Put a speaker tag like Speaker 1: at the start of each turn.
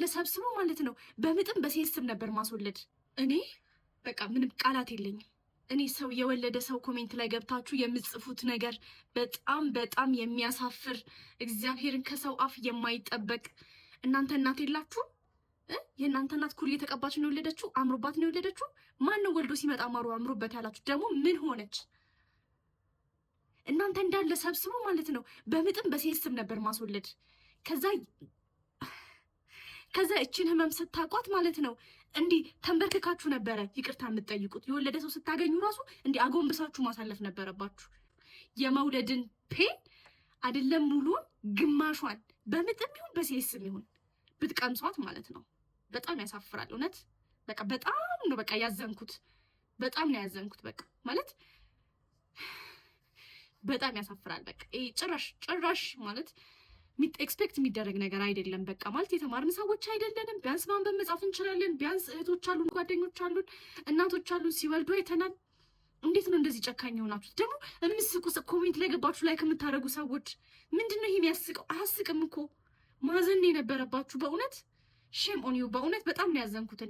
Speaker 1: ሰብስቦ ማለት ነው በምጥም በ CS ም ነበር ማስወለድ። እኔ በቃ ምንም ቃላት የለኝም። እኔ ሰው የወለደ ሰው comment ላይ ገብታችሁ የምትጽፉት ነገር በጣም በጣም የሚያሳፍር፣ እግዚአብሔርን ከሰው አፍ የማይጠበቅ። እናንተ እናት የላችሁ? የእናንተ እናት ኩል እየተቀባች ነው የወለደችው? አምሮባት ነው የወለደችው? ማን ነው ወልዶ ሲመጣ ማሩ አምሮበት ያላችሁ? ደግሞ ምን ሆነች? እናንተ እንዳለ ሰብስቦ ማለት ነው በምጥም በ CS ም ነበር ማስወለድ። ከዛ እችን ህመም ስታቋት ማለት ነው እንዲህ ተንበርክካችሁ ነበረ ይቅርታ የምትጠይቁት። የወለደ ሰው ስታገኙ ራሱ እንዲህ አጎንብሳችሁ ማሳለፍ ነበረባችሁ። የመውለድን pain አይደለም ሙሉን ግማሿን በምጥም ይሁን በ CS ም ይሁን ብትቀምሷት ማለት ነው። በጣም ያሳፍራል። እውነት በቃ በጣም ነው በቃ ያዘንኩት። በጣም ነው ያዘንኩት። በቃ ማለት በጣም ያሳፍራል። በቃ ይሄ ጭራሽ ጭራሽ ማለት expect የሚደረግ ነገር አይደለም። በቃ ማለት የተማርን ሰዎች አይደለንም። ቢያንስ ማንበብ መጻፍ እንችላለን። ቢያንስ እህቶች አሉን፣ ጓደኞች አሉን፣ እናቶች አሉን፣ ሲወልዱ አይተናል። እንዴት ነው እንደዚህ ጨካኝ የሆናችሁት? ደግሞ የምስቁ comment ላይ ገባችሁ like የምታደርጉ ሰዎች ምንድን ነው ይሄ የሚያስቀው? አያስቅም እኮ፣ ማዘን የነበረባችሁ በእውነት። Shame on you። በእውነት በጣም ነው ያዘንኩት እኔ።